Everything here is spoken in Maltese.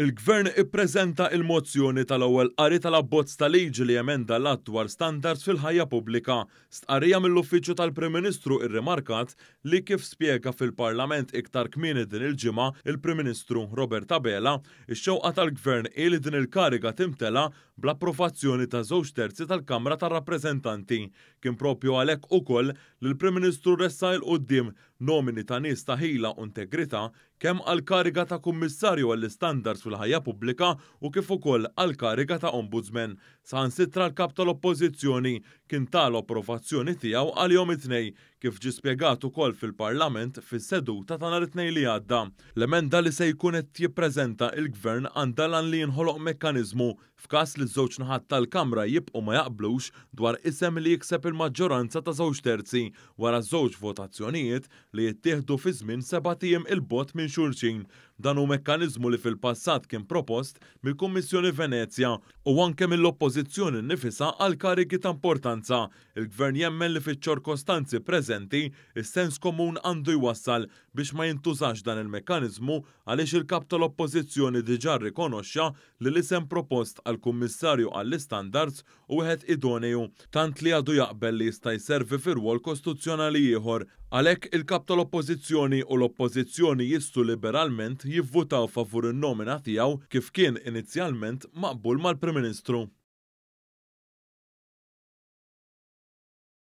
Il-Gvern ippreżenta il-mozzjoni tal-ewwel qari tal-abbozz ta' liġi li jemenda l-Att dwar Standards fil-Ħajja Pubblika. Stqarrija mill-Uffiċċju tal-Prim Ministru irrimarkat li kif spjega fil-Parlament iktar kmieni din il-ġimgħa il-Prim Ministru Robert Abela, ix-xewqa tal-Gvern hi li din il-kariga timtela bl-approvazzjoni ta' żewġ terzi tal-Kamra tar-Rappreżentanti. Kien propju għalhekk ukoll li l-Prim Ministru ressaq 'il quddiem nomini ta' nies ta' ħila u integrità kemm għall-kariga ta' Kummissarju għall-Istandards fil-Ħajja Pubblika u kif ukoll għall-kariga ta' Ombudsman. Saħansitra l-Kap tal-Oppożizzjoni kien ta l-approvazzjoni tiegħu għalihom it-tnejn, kif ġie spjegat ukoll fil-Parlament fis-seduta ta' nhar it-Tnejn li għadda. L-emenda li se jkun qed jippreżenta l-Gvern għandha l-għan li jinħoloq mekkaniżmu F'każ li ż-żewġ naħat tal-Kamra jibqgħu ma jaqblux dwar isem li jikseb il-maġġoranza ta' żewġ terzi wara żewġ votazzjonijiet li jittieħdu fi żmien sebat ijiem 'il bogħod minn xulxin. Dan hu mekkaniżmu li fil-passat kien propost mill-Kummissjoni Venezja u anke mill-Oppożizzjoni nnifisha għal karigi ta' importanza. Il-Gvern jemmen li fiċ-ċorkostanzi preżenti, is-sens komun għandu jwassal biex ma jintużax dan il-mekkaniżmu għaliex il-Kap tal-Oppożizzjoni diġà rrikonoxxa li l-isem propost għal Kummissarju għall-Istandards hu wieħed idoneju, tant li għadu jaqbel li jista' jservi fi rwol kostituzzjonali ieħor. Għalhekk, il-Kap tal-Oppożizzjoni u l-Oppożizzjoni jistgħu liberalment jivvutaw favur in-nomina tiegħu kif kien inizjalment maqbul mal-Prim Ministru.